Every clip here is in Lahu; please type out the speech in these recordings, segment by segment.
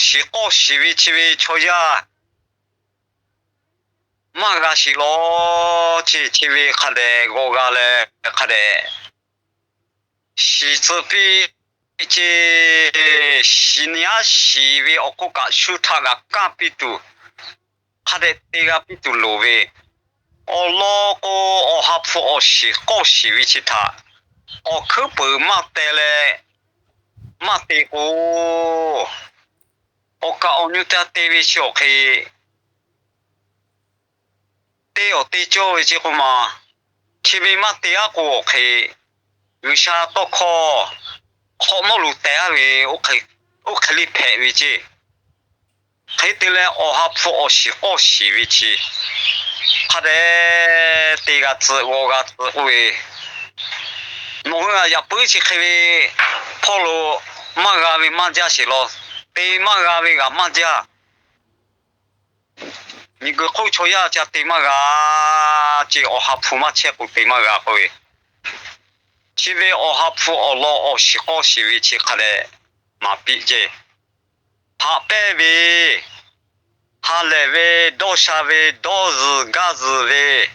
shiˍ k'awˇ shiˍ ve chi ve chaw yaˇ maˇ g'a shiˍ law ceˇ. Chi ve hk'a dehꞈ g'aw g'a leh hk'a dehꞈ shiˍ tcuh piˇ ceˇ. Shiˍ nyi aˉ shiˍ ve awˬ hk'oˆ kaꞈ shu htaꞈ g'a kanˇ piˇ tuˬ, hk'a dehꞈ te g'a piˇ tuˬ loˍ ve, awˬ lawn k'o, awˬ ha hpu awˬ shiˍ k'awˇ shiˍ ve chi htaꞈ awˬ hkuiˉ peuˍ maˇ teh leh maˇ te k'o, awˬ kaˍ awˬ nyi te te ve chi awˬ hk'e te awˬ te cawˇ ve ceˇ k'oˆ ma. Chi ve maˇ te aˉ k'o awˬ hk'e, G'uiˬsha tawˇ hkawˇ hk'awꞈ nawˉ lo teh aˉ ve, oˇ hk'e le hpehꞈ ve ceˇ. Hk'e te leh, awˬ ha hpu awˬ shiˍ k'awˇ shiˍ ve chi hk'a dehꞈ te g'a tcuh g'aw g'a tcuh k'oˆ ve, nawˬ hui a yaꞈ puiˉ chi hk'e ve hpawˇ lo maˇ g'a ve maˇ jaˇ sheˍ law. Te maˇ g'a ve g'aꞈ maˇ jaˇ. Miˬguiˬ hk'oˆ chaw yaˇ ca te maˇ g'a ceˇ. Awˬ ha hpu maˇ chehˇ k'o te maˇ g'a k'oˆ ve, chi ve awˬ ha hpu awˬ lawn awˬ shiˍ k'awˇ shiˍ ve chi hk'a dehꞈ maˍ piˇ ceˇ. Haꞈ pehnˇ ve, ha lehˬ ve, dawˇ sha ve, dawˇ zuhˬ gaˇ zuhˬ ve,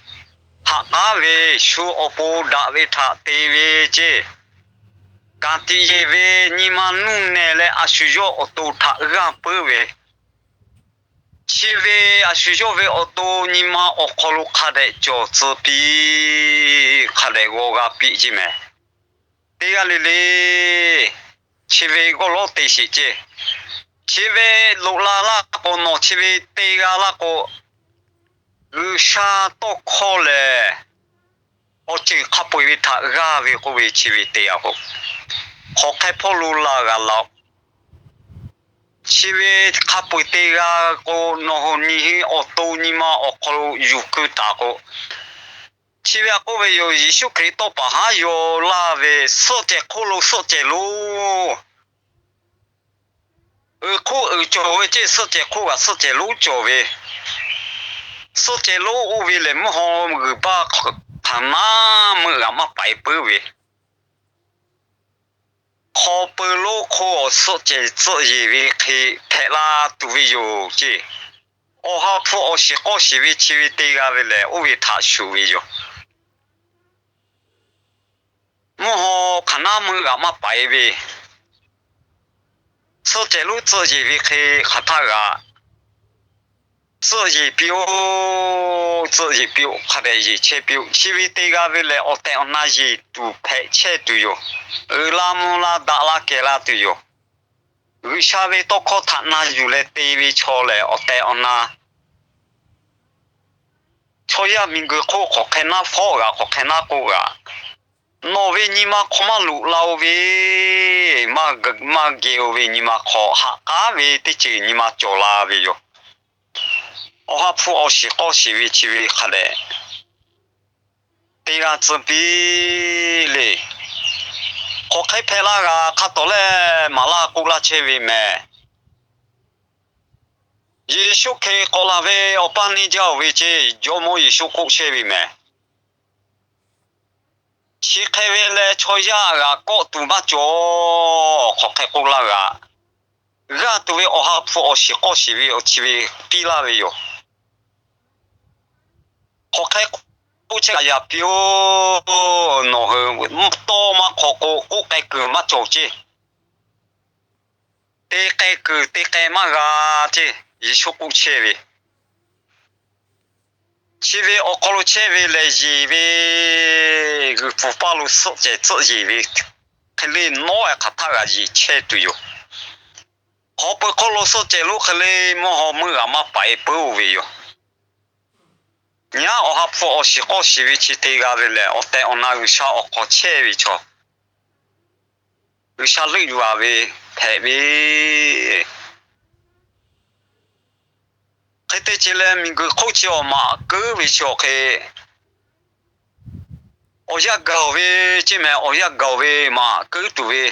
haꞈ k'aˉ ve, shu awˬ pon daꞈ ve htaꞈ te ve ceˇ. Kanˍ tiꞈ yeˬ ve, nyi ma nuˇ nehˬ leh a shu yawˇ awˬ to htaꞈ g'aˇ puiˉ ve, chi ve a shu yawˇ ve awˬ to nyi ma awˬ hk'aw lo hk'a dehꞈ cawˬ tcuh piˇ, hk'a dehꞈ g'aw g'a piˇ ceˇ mehˍ. Teˇ g'aˇ le le, chi ve g'awˇ lawˉ te sheˍ ceˇ. Chi ve loꞈ la laˇ k'o, nawˬ chi ve te g'a laˇ k'o, G'uiˬsha tawˇ hkawˇ lehˬ, awˬ ceuˬ hk'a peu-eˬ ve htaꞈ g'aˇ ve k'oˆ ve chi ve te a k'o, hk'aˬ hk'e hpawˇ lo la g'a laˇ-oˆ. Chi ve hk'a peu-eˬ te g'a k'o, nawˬ hui nyi awˬ to nyi ma awˬ hk'aw lo yuˬ keu taˍ k'o, chi ve a k'oˆ ve yoˬ. Yeˍsuˆ Hkriꞈ tawˇ paˍ haˉ yaw laˇ ve, suhˆ cehˬ hk'oˆ lo suhˆ cehˬ lonˉ uiˍ hk'oˆ uiˍ cawˬ ve ceˇ. Suhˆ cehˬ hk'oˆ g'aꞈ suhˆ cehˬ lonˉ cawˬ ve, suhˆ cehˬ lonˉ oˇ ve lehˬ, mvuhˇ haw g'uiˬ baˇ hk'aˬ naˉ meuˆ g'aꞈ maˇ paiˍ peuˬ ve, hk'aw pui lonˉ hk'oˆ awˬ suhˆ cehˬ tcuhˆ yeˬ ve hk'e hpehꞈ la tuˬ ve yoˬ ceˇ. Awˬ ha hpu awˬ shiˍ k'awˇ shiˍ ve chi ve te g'a ve lehˬ, oˇ ve htaꞈ shuˍ ve yoˬ. Mvuhˇ haw hk'aˬ naˉ meuˆ g'aꞈ maˇ paiˍ ve, suhˆ cehˬ lonˉ tcuhˆ yeˬ ve hk'e hk'aˬ htaˇ g'aꞈ tcuhˆ yeˬ piˇ-oˆ, tcuhˆ yeˬ piˇ-oˆ, hk'a dehꞈ yeˬ chehˇ piˇ-oˆ. Chi ve te g'a ve lehˬ, awˬ tehˬ awˬ na yeˬ tuˬ hpehꞈ chehˇ tuˬ yoˬ. Uiˍ la mvuh la daꞈ la kehˬ la tuˬ yoˬ. G'uiˬsha ve tawˇ hkawˇ htaꞈ na yuˬ leh te ve chaw lehˬ, awˬ tehˬ awˬ na chaw yaˇ miˬguiˬ hk'oˆ hk'aˬ hk'e naˉ fawˆ g'aꞈ, hk'aˬ hk'e naˉ k'oˆ g'aꞈ, nawˬ ve nyi ma hk'aw maˇ loꞈ la-o ve, maˇ geh-o ve nyi ma hk'aw haꞈ k'aˉ ve teˇ ceuˬ nyi ma cawˬ la ve yoˬ. Awˬ ha hpu awˬ shiˍ k'awˇ shiˍ ve chi ve hk'a dehꞈ te g'a tcuh piˇ le. Hk'aˬ hk'e hpehꞈ laˇ g'a hk'a tawˍ lehˬ, maˍ laˇ k'oˆ laˇ chehˇ ve mehˍ. Yeˍsuˆ Hkriꞈ k'awꞈ laˬ ve awˬ paˇ neˇ jaˇ-oˬ ve ceˇ, Jawˇmawˇ Yeˍsuˆ k'oˆ chehˇ ve mehˍ. Chi hk'e ve leh, chaw yaˇ g'aꞈ kawˆ tuˬ maˇ cawˬ. Hk'aˬ hk'e k'oˆ laˇ g'a, g'aˇ tuˬ ve awˬ ha hpu awˬ shiˍ k'awˇ shiˍ ve awˬ chi ve piˇ laˇ ve yoˬ. Hk'aˬ hk'e k'oˆ chehˇ g'a yaꞈ piˇ-oˬ. Nawˬ hui tawˇ maˇ hk'aw k'o, k'oˆ k'ai kuiˬ maˇ cawˬ ceˇ. Te k'ai kuiˬ te k'ai maˇ g'a ceˇ. Yeˍsuˆ k'oˆ chehˇ ve, chi ve awˬ hk'aw lo chehˇ ve lehˬ, yeˬ ve g'uiˬ pfuhˍ paˇ lo suhˆ cehˬ tcuhˆ yeˬ ve hk'e le, nawˉ-e hk'aˬ htaˇ g'a yeˬ chehˇ tuˬ yoˬ. Hk'aw pui hk'oˆ lo suhˆ cehˬ lonˉ hk'e le, mvuhˇ haw meuˆ g'aꞈ maˇ paiˍ peuˬ-oˬ ve yoˬ. Nyi-aˉ awˬ ha hpu awˬ shiˍ k'awˇ shiˍ ve chi te g'a ve lehˬ, awˬ tehˬ awˬ na G'uiˬsha awˬ hk'aw chehˇ ve chaw, G'uiˬsha leuˆ yuˬ-a ve hpehꞈ ve hk'e te ce leh, miˬguiˬ hk'oˆ chi awˬ maꞈ keuˉ ve chi awˬ hk'e, awˬ yanˇ gaˬ-oˬ ve ceˇ mehˍ. Awˬ yanˇ gaˬ-oˬ ve maꞈ keuˉ tuˬ ve,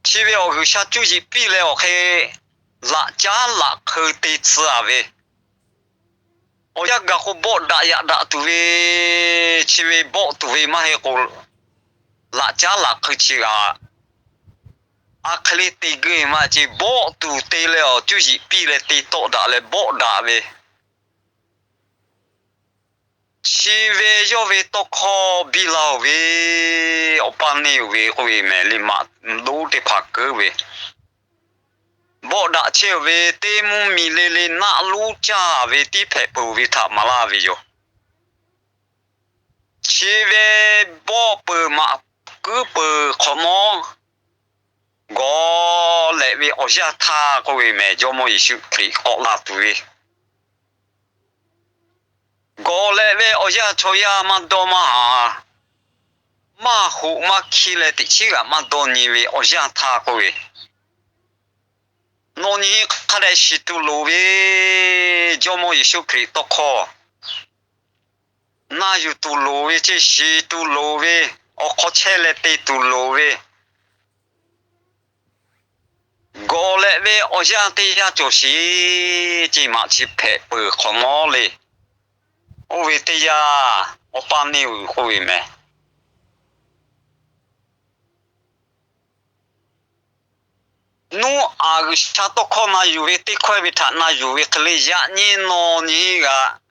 chi ve awˬ G'uiˬsha cuˇ yiˍ piˇ leh awˬ hk'e, laꞈ caˉ laꞈ hk'eu te tcuh-a ve, awˬ yanˇ gaˬ k'o, bawˆ daꞈ yaꞈ daꞈ tuˬ ve, chi ve bawˆ tuˬ ve maˇ heˆ k'o, laꞈ caˉ laꞈ hk'eu chi g'aꞈ a hk'e le te geuˆ maˇ ce, bawˆ tuˬ te leh awˬ cuˇ yiˍ piˇ leh te tawˆ daꞈ leh bawˆ daꞈ ve, chi ve yawˇ ve tawˇ hkawˇ biˇ la-oˬ ve, awˬ paˇ neˇ-oˬ ve k'oˆ ve mehˍ. Liꞈ maꞈ lonˉ teˇ hpaˍ keuˉ ve, bawˆ daꞈ chehˇ-oˬ ve, teˇ mvuhˇ miˬ le le naˆ lonˉ caˇ ve tiˉ hpehꞈ peuˬ ve htaꞈ maˍ laˇ ve yoˬ. Chi ve bawˆ peuˬ maꞈ kuiˉ peuˬ hk'awꞈ nawˉ, gawˬ lehꞈ ve awˬ yanˇ htaˇ k'oˆ ve mehˍ, Jawˇmawˇ Yeˍsuˆ Hkriꞈ k'awꞈ la tuˬ ve, gawˬ lehꞈ ve awˬ yanˇ chaw yaˇ maˇ dawˇ maˇ haˍ, maˇ hoꞈ maˇ hkiˇ leh teꞈ chiˉ g'aꞈ maˇ dawˇ nyi ve awˬ yanˇ htaˇ k'oˆ ve, nawˬ nyi hk'a dehꞈ shiˍ tuˬ loˍ ve, Jawˇmawˇ Yeˍsuˆ Hkriꞈ tawˇ hkawˇ na yuˬ tuˬ loˍ ve ce, shiˍ tuˬ loˍ ve, awˬ hk'aw chehˇ leh te tuˬ loˍ ve, gawˬ lehꞈ ve awˬ yanˇ teˇ yanˇ cawˬ sheˍ ce, maꞈ chi hpehꞈ peuˬ hk'awꞈ nawˉ le. Oˇ ve teˇ yanˇ awˬ paˇ neˇ-oˬ k'oˆ ve mehˍ. Nuˇ aꞈ G'uiˬsha tawˇ hkawˇ na yuˬ ve teˇ hkawehˇ ve htaꞈ na yuˬ ve hk'e le, yaꞈ nyi nawˬ nyi g'aꞈ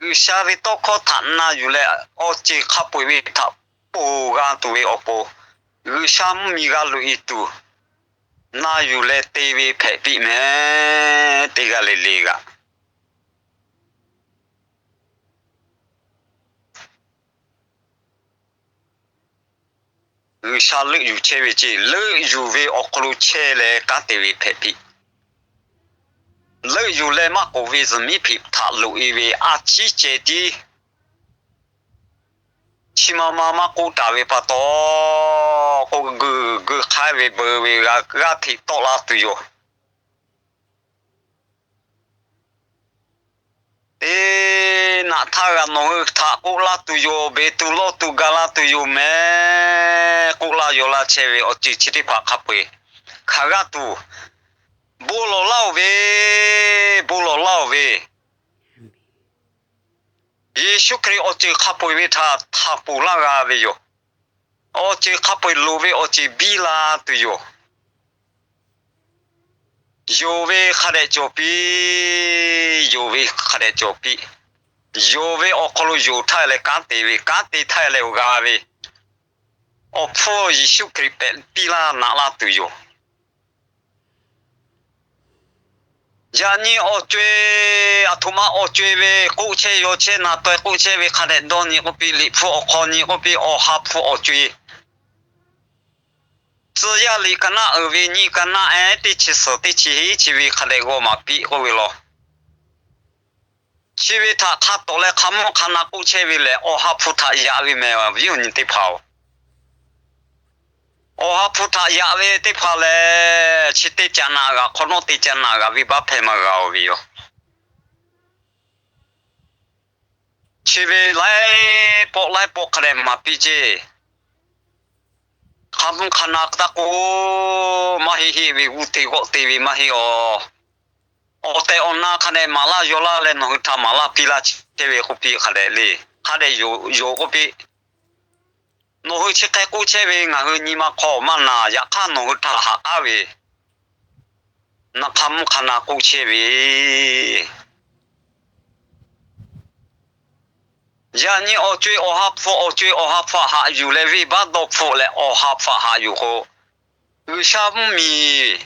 G'uiˬsha ve tawˇ hkawˇ htaꞈ na yuˬ leh awˬ ceuˬ hk'a peu-eˬ ve htaꞈ ponˬ g'a tuˬ ve awˬ pon, G'uiˬsha mvuhˇmiˬ g'a loꞈ-e tuˬ na yuˬ leh te ve hpehꞈ piˇ mehˍ. Teˇ g'aˇ le le g'aꞈ G'uiˬsha leuˆ yuˬ chehˇ ve ce, leuˆ yuˬ ve awˬ hk'aw lo chehˇ leh kanˉ te ve hpehꞈ piˇ. Leuˆ yuˬ leh maˇ k'oˍ ve zuhˬ miˉ hpiꞈ htaꞈ loꞈ-e ve a ciˉ ceh tiˉ chi ma ma maˇ k'oˆ taˍ ve pa taw, k'oˆ geu geu hk'aiˉ ve beu ve g'a g'aˇ hteꞈ tawˆ la tuˬ yoˬ. Teˇ naꞈ htaˇ g'a nawˬ hui htaꞈ k'oˆ laˇ tuˬ yoˬ, beˬ tuˬ lawˇ tuˬ gaˬ la tuˬ yoˬ mehˍ. K'oˆ laˇ yaw laˇ chehˇ ve awˬ ceuˬ chi teˇ hpaˍ hk'a peu-eˬ hk'aˬ g'aˇ tuˬ bon lawˬ laˇ-oˬ ve, bon lawˬ laˇ-oˬ ve, Yeˍsuˆ Hkriꞈ awˬ ceuˬ hk'a peu-eˬ ve htaꞈ htaꞈ ponˬ laˇ g'a ve yoˬ. Awˬ ceuˬ hk'a peu-eˬ loˍ ve awˬ ceuˬ biˇ la tuˬ yoˬ. Yonˍ ve hk'a dehꞈ cawˬ piˇ, yonˍ ve hk'a dehꞈ cawˬ piˇ. Yonˍ ve awˬ hk'aw lo yonˍ htaˇ leh kanˉ te ve, kanˉ te htaˇ leh g'a ve, awˬ hpfuhˇ Yeˍsuˆ Hkriꞈ pehꞈ piˇ laˇ naꞈ laˇ tuˬ yoˬ. Yaꞈ nyi awˬ co-e, aˬ htoꞈ ma awˬ co-e ve k'oˆ chehˇ yaw chehˇ naˍ taweh k'oˆ chehˇ ve hk'a dehꞈ dawˇ nyi k'oˆ piˇ, Liꞈ hpu awˬ hk'aw nyi k'oˆ piˇ, Awˬ ha hpu awˬ co-e, tcuh yaˇ liꞈ ka naˆ uiˍ ve nyiˇ ka naˆ-ehˉ teˇ chi suhˍ teˇ chi hiˉ chi ve hk'a dehꞈ g'aw maˍ piˇ k'oˆ ve law. Chi ve htaꞈ hk'a tawˍ leh hk'a mvuhˇ hk'a na k'oˆ chehˇ ve lehˬ, Awˬ ha hpu htaꞈ yaꞈ ve mehˍ, awˬ viˉ awˬ nyi teˇ hpaˍ-oˬ. Awˬ ha hpu htaꞈ yaꞈ ve teˇ hpaˍ lehˬ, chi teˇ ca naꞈ g'a hk'awꞈ nawˉ teˇ ca naꞈ g'a venˇbaˆ hpehˇ maˇ g'a-oˬ ve yoˬ. Chi ve laiˉ pawˆ laiˉ pawˆ hk'a dehꞈ maˍ piˇ ceˇ. Hk'a mvuhˇ hk'a na taˇ k'o, maˇ heˆ heˆ ve g'uˇ te g'awˆ te ve maˇ heˆ-aˬ. Awˬ tehˬ awˬ na hk'a dehꞈ maˍ laˇ yaw laˇ leh nawˬ hui htaꞈ maˍ laˇ piˇ laˇ chehˇ ve k'oˆ piˇ hk'a dehꞈ le. Hk'a dehꞈ yonˍ k'oˆ piˇ. Nawˬ hui chi hk'e k'oˆ chehˇ ve ngaˬ hui nyi ma hk'aw maˇ na. Yaꞈ hk'aˇ nawˬ hui htaꞈ haꞈ k'aˉ ve, na hk'a mvuhˇ hk'a na k'oˆ chehˇ ve, yaꞈ nyi awˬ co-e Awˬ ha hpu awˬ co-e Awˬ ha hpu htaꞈ haꞈ yuˬ leh venˇbaˆ dawˇ hpfuhˆ leh Awˬ ha hpu htaꞈ haꞈ yuˬ k'o, G'uiˬsha mvuhˇmiˬ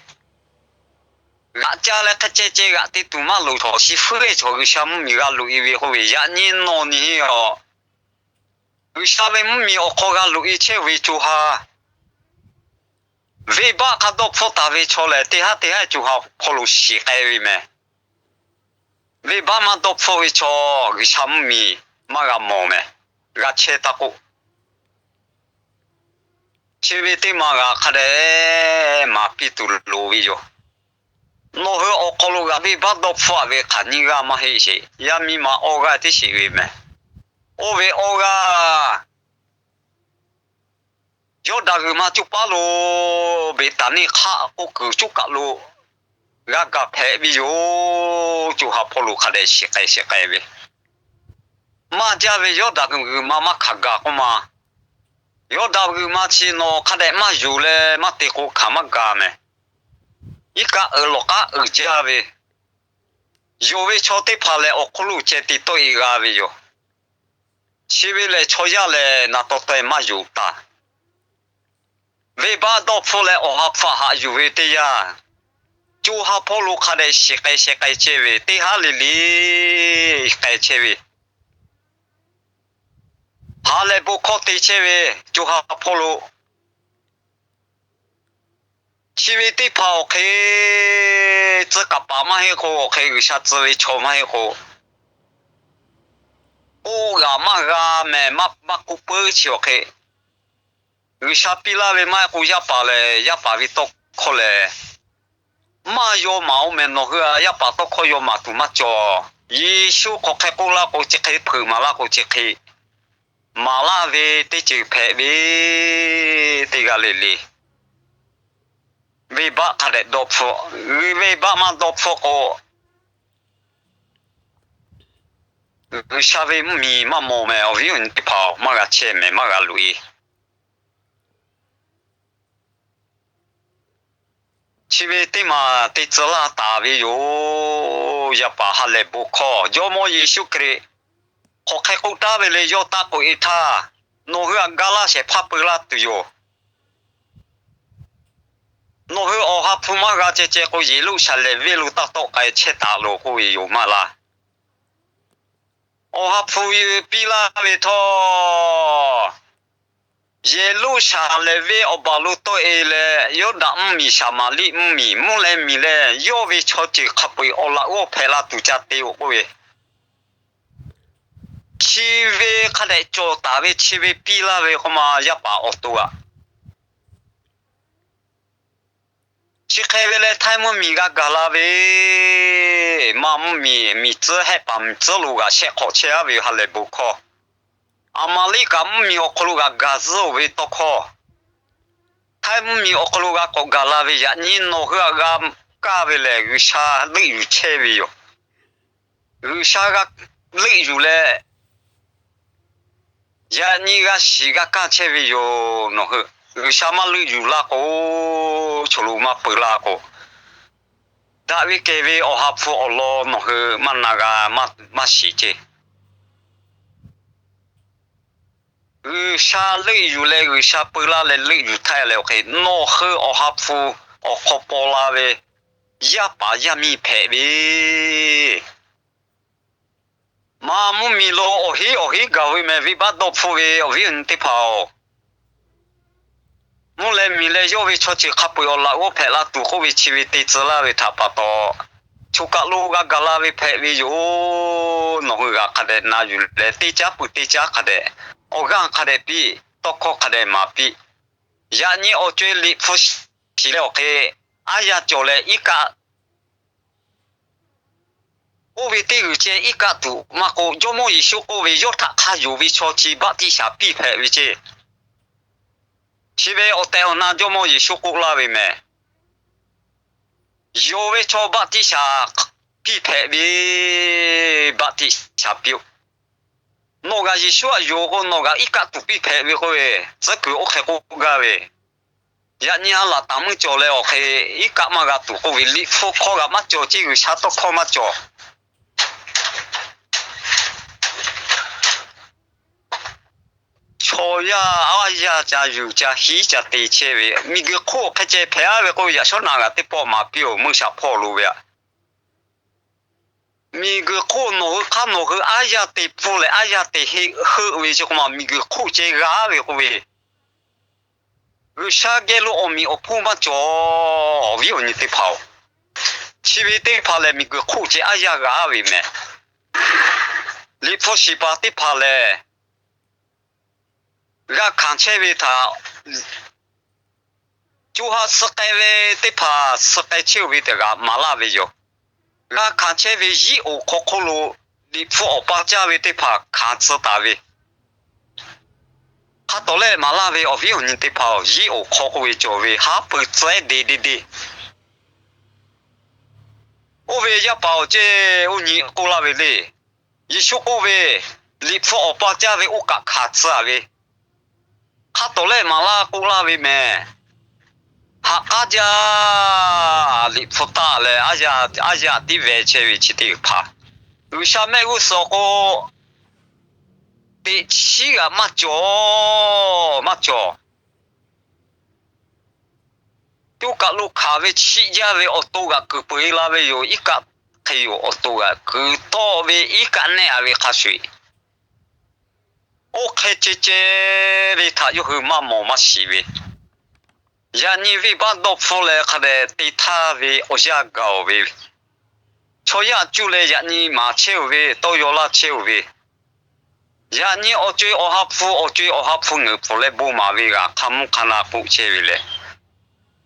g'aꞈ caˇ leh hk'e ceh ceh g'aꞈ te tuˬ maˇ loˍ. Chaw chi fuiˉ ve chaw G'uiˬsha mvuhˇmiˬ g'a loꞈ-e ve k'oˆ ve, yaꞈ nyi nawˬ nyi-aˬ. G'uiˬsha ve mvuhˇmiˬ awˬ hk'aw g'a loꞈ-e chehˇ ve co ha, venˇbaˆ hk'a dawˇ hpfuhˆ taˍ ve chaw lehˬ, teˇ haˉ teˇ haˉ co ha hk'aw lo shiˍ k'ai ve mehˍ. Venˇbaˆ maˇ dawˇ hpfuhˆ ve chaw, G'uiˬsha mvuhˇmiˬ maˇ g'a mawˬ mehˍ. G'a chehˇ taˇ k'oˆ, chi ve teˇ ma g'a hk'a dehꞈ maˍ piˇ tuˬ loˍ ve yoˬ. Nawˬ hui awˬ hk'aw lo g'a venˇbaˆ dawˇ hpfuhˆ-a ve hk'aˬ nyiˇ g'aˇ maˇ heˆ sheˍ. Yaˇ miˇ ma awˇ g'aˇ tiˉ sheˍ ve mehˍ. Oˇ ve awˇ g'aˇ Yawˇdanˍ g'uiˬ ma coˇ paˉ lo Beˍtaˍniˆ hk'aˆ k'oˆ kuiˬ coˉ kaˬ lo g'a gaˬ hpehꞈ ve yoˬ. Co ha hpawˇ lo hk'a dehꞈ shiˍ k'ai shiˍ k'ai ve, maˇ jaˇ ve Yawˇdanˍ g'uiˬ ma maˇ hkanˍ gaˬ k'oˆ ma. Yawˇ daꞈ g'uiˬ ma chi nawˬ hk'a dehꞈ maˇ yonˍ leh maˇ te k'o hkanˍ maˇ gaˬ mehˍ. Iˉ kaˆ uiˍ lawˬ k'aˉ uiˍ jaˇ ve, yonˍ ve chaw teˇ hpaˍ lehˬ awˬ hk'oˆ lo ceh te tawˆ e g'a ve yoˬ. Chi ve lehˬ chaw yaˇ lehˬ naˍ taw taweh maˇ yonˍ taˍ. Venˇbaˆ dawˇ hpfuhˆ leh awˬ ha hpu haꞈ yuˬ ve teˇ yanˇ, co ha hpawˇ lo hk'a dehꞈ shiˍ k'ai sheh k'ai chehˇ ve, teˇ haˉ le le k'ai chehˇ ve, ha lehˬ bon hkawˇ te chehˇ ve, co ha hpawˇ lo. Chi ve teˇ hpaˍ awˬ hk'e tcuh kaˍ paˍ maˇ heˆ k'o, awˬ hk'e G'uiˬsha tcuh ve chaw maˇ heˆ k'o, k'oˆ g'a maˇ g'a mehˍ, maˇ k'oˆ peuˬ chi awˬ hk'e. G'uiˬsha piˇ laˇ ve maˇ heˆ k'o, yaˇ paˍ lehˬ, yaˇ paˍ ve tawˇ hkawˇ lehˬ, maˇ yaw maˍ-oˬ mehˍ. Nawˬ hui a yaˇ paˍ tawˇ hkawˇ yaw maˍ tuˬ maˇ cawˬ. Yeˍsuˆ hk'aˬ hk'e k'oˆ laˇ k'o chi hk'e, hpeuꞈ maˍ laˇ k'o chi hk'e, maˍ laˇ ve teˇ ceuˬ hpehꞈ ve teˇ g'aˇ le le. Venˇbaˆ hk'a dehꞈ dawˇ hpfuhˆ, venˇbaˆ maˇ dawˇ hpfuhˆ k'o, G'uiˬsha ve mvuhˇmiˬ maˇ mawˬ mehˍ. Awˬ viˉ awˬ nyi teˇ hpaˍ-oˬ, maˇ g'a chehˇ mehˍ, maˇ g'a loꞈ e. Chi ve teˇ maˬ te tcuh laˇ taˍ ve yoˬ. Yaˇ paˍ ha lehˬ bon hkawˇ, Jawˇmawˇ Yeˍsuˆ Hkriꞈ hk'aˬ hk'e k'oˆ taˉ ve le, yawˇ taˇ k'oꞈ e htaˇ, nawˬ hui htaꞈ ga laˇ shehˍ hpaˇ peu laˇ tuˬ yoˬ. Nawˬ hui awˬ ha hpu maˇ g'a ceh ceh k'o, Yeˍruˆsaˍlehnˍ venˇ lo taˇ tawˆ k'ai chehˇ taˍ loˬ k'oˆ ve yoˬ maˇ laˇ. Awˬ ha hpu piˇ laˇ ve htawˇ, Yeˍruˆsaˍlehnˍ venˇ awˬ baˬ lo tawˆ e leh, Yawˇdanˍ mvuhˇmiˬ, Saˍmaˍriˆ mvuhˇmiˬ, mvuhˇ leh miˬ leh yawˇ ve chaw ceuˬ hk'a peu-eˬ awˬ laꞈ g'awˇ hpehꞈ la tuˬ ca te-oˬ k'oˆ ve, chi ve hk'a dehꞈ cawˬ taˍ ve chi ve piˇ laˇ ve k'o ma yaˇ paˍ awˬ to aꞈ. Chi hk'e ve leh htaiˇ mvuhˇmiˬ g'a gaˬ la ve, maˇ mvuhˇmiˬ miˬ tcuhˉ hehˆ paˍ miˬ tcuhˉ lo g'a shehˆ hk'awꞈ chehˇ-aˉ ve ha lehˬ bon hkawˇ, Aˍmaˍriˆ kaꞈ mvuhˇmiˬ awˬ hk'aw lo g'a gaˬ zuhˆ-oˬ ve tawˇ hkawˇ, htaiˇ mvuhˇmiˬ awˬ hk'aw lo g'a k'awꞈ gaˬ la ve yaꞈ nyi nawˬ hui htaꞈ g'a kaˇ ve lehˬ, G'uiˬsha leuˆ yuˬ chehˇ ve yoˬ. G'uiˬsha g'a leuˆ yuˬ leh, yaꞈ nyi g'a shiˍ g'a kaˇ chehˇ ve yoˬ. Nawˬ hui G'uiˬsha maˇ leuˆ yuˬ laˇ k'o, chaw lo maˇ peu laˇ k'o, daꞈ ve kehˬ ve awˬ ha hpu awˬ lawn nawˬ hui maˇ na g'a, maˇ shiˍ ceˇ. G'uiˬsha leuˆ yuˬ leh G'uiˬsha peu laˇ leh leuˆ yuˬ htaˇ leh awˬ hk'e, nawˬ hui awˬ ha hpu awˬ hk'aw paw la ve yaˇ paˍ yaˇ miˇ hpehꞈ ve, maˇ mvuhˇmiˬ lo awˬ hinˉ awˬ hinˉ gaˬ ve mehˍ. Venˇbaˆ dawˇ hpfuhˆ ve awˬ viˉ awˬ nyi teˇ hpaˍ-oˬ, mvuhˇ leh miˬ leh yawˇ ve chaw ceuˬ hk'a peu-eˬ awˬ laꞈ g'awˇ hpehꞈ la tuˬ k'oˆ ve chi ve te tcuh laˇ ve htaꞈ pa taw, choˬ kaˬ lo g'a gaˬ la ve hpehꞈ ve yoˬ. Nawˬ hui g'a hk'a dehꞈ na yuˬ leh teˇ caˉ peuˬ teˇ caˉ hk'a dehꞈ, awˬ g'aˇ hk'a dehꞈ piˇ, tawˇ hkawˇ hk'a dehꞈ maˍ piˇ. Yaꞈ nyi awˬ co-e Liꞈ hpu shiˍ leh awˬ hk'e, aˉ yaˇ cawˬ leh iˉ kaˆ k'oˆ ve teˇ g'uiˬ ceh iˉ kaˆ tuˬ maˇ k'oˆ, Jawˇmawˇ Yeˍsuˆ k'oˆ ve, yawˇ htaꞈ hk'a yonˍ ve chaw chi baˆtiˆsaˬ piˇ hpehꞈ ve ceˇ. Chi ve awˬ tehˬ awˬ na Jawˇmawˇ Yeˍsuˆ k'oˆ laˇ ve mehˍ. Yonˍ ve chaw baˆtiˆsaˬ piˇ hpehꞈ ve, baˆtiˆsaˬ piˇ-oˆ. Nawˬ g'a Yeˍsuˆ htaꞈ yonˍ k'o, nawˬ g'a iˉ kaˆ tuˬ piˇ hpehꞈ ve k'oˆ ve, tcuhˉ kuiˬ oˇ hk'e k'oˆ gaˇ ve, yaꞈ nyi a laˬ taˍ meuˇ cawˬ leh awˬ hk'e iˉ kaˆ maˇ g'a tuˬ k'oˆ ve, Liꞈ hpu hkawˇ g'a maˇ cawˬ ceˇ, G'uiˬsha tawˇ hkawˇ maˇ cawˬ. Chaw yaˇ aˉ yaˇ ca yuˬ ca hiˉ ca te chehˇ ve, miˬguiˬ hk'oˆ hk'e ceh hpehꞈ-aˉ ve k'oˆ ve, yaꞈ shawˉ naꞈ g'aꞈ teˇ pawˆ maˍ piˇ-oˬ, meuˇ shaˍ hpawˇ lo ve aꞈ. Miˬguiˬ hk'oˆ nawˬ hui hk'aˇ nawˬ hui aˉ yaˇ te pfuhˇ leh aˉ yaˇ te heˆ heuˆ ve chi k'o ma, miˬguiˬ hk'oˆ ceh g'a ve k'oˆ ve, G'uiˬsha geh lo awˬ meꞈ awˬ hponˇ maˇ cawˬ. Awˬ viˉ awˬ nyi teˇ hpaˍ-oˬ, chi ve teˇ hpaˍ lehˬ miˬguiˬ hk'oˆ ceh aˉ yaˇ g'a ve mehˍ. Liꞈ hpu shiˍ paˍ teˇ hpaˍ lehˬ, g'a hkanˍ chehˇ ve htaꞈ co ha suh k'ai ve teˇ hpaˍ suh k'ai chehˇ-oˬ ve tehꞈ g'a maˍ laˇ ve yoˬ. G'a hkanˍ chehˇ ve yiˉ oˍ hk'aw hk'oˆ lo Liꞈ hpu awˬ pa caˇ ve teˇ hpaˍ hkanˍ tcuh taˍ ve, hk'a tawˍ lehˆ maˍ laˇ ve awˬ viˉ awˬ nyi teˇ hpaˍ-oˬ, yiˉ oˍ hk'aw k'oˆ ve cawˬ ve haˉ pui tcuhˉ-ehˉ de de de. Oˇ ve yaˇ paˍ awˬ ceˇ oˇ nyi k'oˆ laˇ ve le. Yeˍsuˆ k'oˆ ve, Liꞈ hpu awˬ pa caˇ ve oˇ kaꞈ hkanˍ tcuh-a ve, hk'a tawˍ lehˆ maˍ laˇ k'oˆ laˇ ve mehˬ. Haꞈ k'aˉ jaˇ. Liꞈ hpu taˆ leh, aˉ yaˇ tiˉ veh chehˇ ve chi teˇ hpaˍ, G'uiˬsha mehˆ g'uˇ suhˍ k'o, teꞈ chiˉ g'aꞈ maˇ cawˬ, maˇ cawˬ. Tuˇ kaˬ lo hkanˍ ve chiˆ jaˇ ve awˬ to g'aꞈ kuiˬ peu-eˬ la ve yoˬ. Iˉ kaˆ hk'e yoˬ. Awˬ to g'aꞈ kuiˬ tawˆ ve iˉ kaˆ nehˆ-a ve hk'a shuˍ-eˬ, oˇ hk'e ceh ceh ve htaꞈ yawˇ hui maˇ mawˬ maˇ shiˍ ve, yaꞈ nyi venˇbaˆ dawˇ hpfuhˇ leh hk'a dehꞈ te htaˇ ve awˬ yanˇ gaˬ-oˬ ve, chaw yaˇ cuˇ leh yaꞈ nyi maˍ chehˇ-oˬ ve, tawˇ yaw laˇ chehˇ-oˬ ve, yaꞈ nyi awˬ co-e awˬ ha hpu, awˬ co-e awˬ ha hpu ngeuˍ pfuhˍ leh bon maˍ ve g'aꞈ hk'a mvuhˇ hk'a na k'oˆ chehˇ ve lehˬ,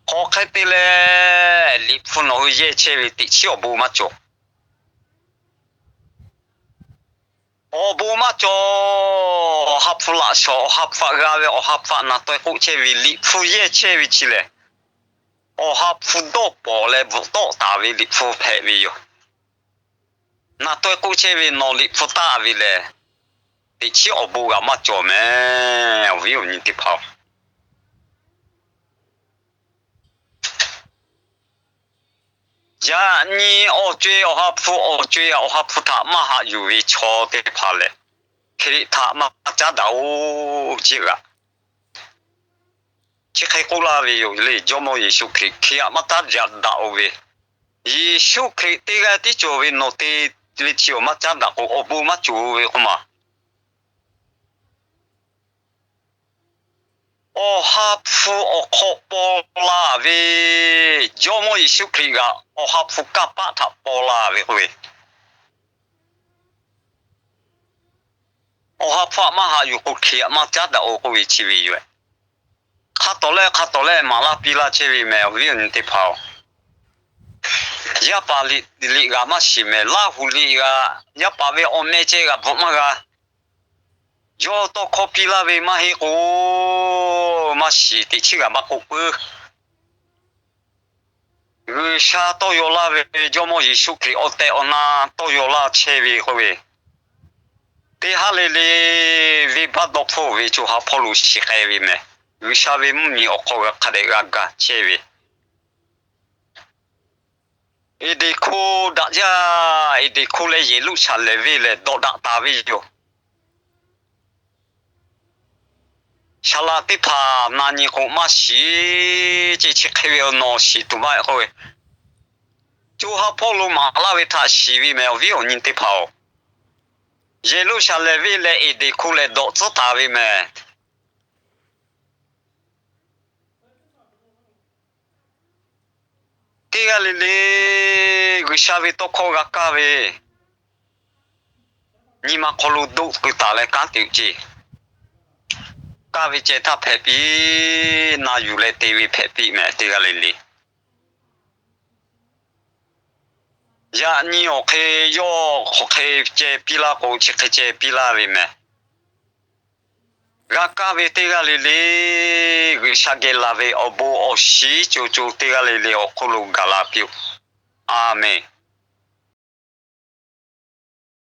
hk'aw hk'e te leh Liꞈ hpu nawˬ hui yehˇ chehˇ ve teꞈ chiˉ awˬ bon maˇ cawˬ. Awˬ bon maˇ cawˬ. Awˬ ha hpu laꞈ shawˍ, awˬ ha hpu htaꞈ g'a ve, awˬ ha hpu htaꞈ naˬ taweh k'oˆ chehˇ ve Liꞈ hpu yehˇ chehˇ ve chi lehˬ, awˬ ha hpu dawˇ pawnˍ leh bvuhꞈ tawˆ taˍ ve Liꞈ hpu hpehꞈ ve yoˬ. Naˬ taweh k'oˆ chehˇ ve nawˬ Liꞈ hpu taˆ ve lehˬ, teꞈ chiˉ awˬ bon g'a maˇ cawˬ mehˬ, awˬ viˉ awˬ nyi teˇ hpaˍ-oˬ. Yaꞈ nyi awˬ co-e awˬ ha hpu, awˬ co-e awˬ ha hpu htaꞈ maˇ haꞈ yuˬ ve chaw teˇ hpaˍ lehˬ, Hkriꞈ htaꞈ maˇ caˉ daꞈ-oˬ. Chi g'aꞈ chi hk'e k'oˆ laˇ ve yoˬ le. Jawˇmawˇ Yeˍsuˆ Hkriꞈ Hkriꞈ htaꞈ maˇ caˉ daꞈ-oˬ ve, Yeˍsuˆ Hkriꞈ teˇ g'aˇ tiˉ cawˬ ve nawˬ te ve chi awˬ maˇ caˉ daꞈ k'o, awˬ bon maˇ cawˬ ve k'oˆ ma. Awˬ ha hpu awˬ hk'aw paw la ve, Jawˇmawˇ Yeˍsuˆ Hkriꞈ g'aꞈ awˬ ha hpu kanˇ paˆ htaꞈ paw la ve k'oˆ ve, awˬ ha hpu htaꞈ maˇ haꞈ yuˬ k'o, Hkriꞈ htaꞈ maˇ caˉ daꞈ-oˬ k'oˆ ve chi ve yoˬ. Hk'a tawˍ lehˆ hk'a tawˍ lehˆ maˍ laˇ piˇ laˇ chehˇ ve mehˬ, awˬ viˉ awˬ nyi teˇ hpaˍ-oˬ. Yaˇ paˍ liꞈ g'aꞈ maˇ shiˍ mehˬ. Laˇ huˍ liꞈ g'aꞈ, yaˇ paˍ ve awˬ meh ceh g'aꞈ bvuhꞈ maˇ g'a. Yawˇ tawˇ hkawˇ piˇ laˇ ve maˇ heˆ k'o, maˇ shiˍ, teꞈ chiˉ g'aꞈ maˇ k'oˆ puiˉ. G'uiˬsha tawˇ yaw laˇ ve, Jawˇmawˇ Yeˍsuˆ Hkriꞈ awˬ tehˬ awˬ na tawˇ yaw laˇ chehˇ ve k'oˆ ve, teˇ haˉ le le venˇbaˆ dawˇ hpfuhˇ ve co ha hpawˇ lo shiˍ k'ai ve mehˬ. G'uiˬsha ve mvuhˇmiˬ awˬ hk'aw g'a hk'a dehꞈ g'a gaˬ chehˇ ve, Eˍdeˍ hkuˇ daꞈ jaˇ. Eˍdeˍ hkuˇ leh Yeˍruˆsaˍlehnˍ venˇ lehˬ dawꞈ daꞈ taˍ ve yoˬ. Saˍ laꞈ teˇ hpaˍ na nyi k'o, maˇ shiˍ, ce chi hk'e ve awˬ nawˬ shiˍ tuˬ maˇ heˆ k'oˆ ve, co ha hpawˇ lo maˍ laˇ ve htaꞈ shiˍ ve mehˬ, awˬ viˉ awˬ nyi teˇ hpaˍ-oˬ. Yeˍruˆsaˍlehnˍ venˇ leh Eˍdeˍ hkuˇ lehˬ dawꞈ tcuhˉ taˍ ve mehˬ. Teˇ g'aˇ le le G'uiˬsha ve tawˇ hkawˇ g'a kaˇ ve, nyi ma hk'aw lo doˆ keu taˍ leh kanˉ te-oˬ ce. Kaˇ ve ceh htaˇ hpehꞈ piˇ, na yuˬ leh te ve hpehꞈ piˇ mehˬ, teˇ g'aˇ le le. Yaꞈ nyi awˬ hk'e yawˇ hk'aˬ hk'e ceh piˇ laˇ k'o, chi hk'e ceh piˇ laˇ ve mehˬ. G'a kaˇ ve teˇ g'aˇ le le, G'uiˬsha geh laˬ ve awˬ bon awˬ shiˍ co co teˇ g'aˇ le le awˬ hk'oˆ lo gaˬ la piˇ-oˬ. A menˬ.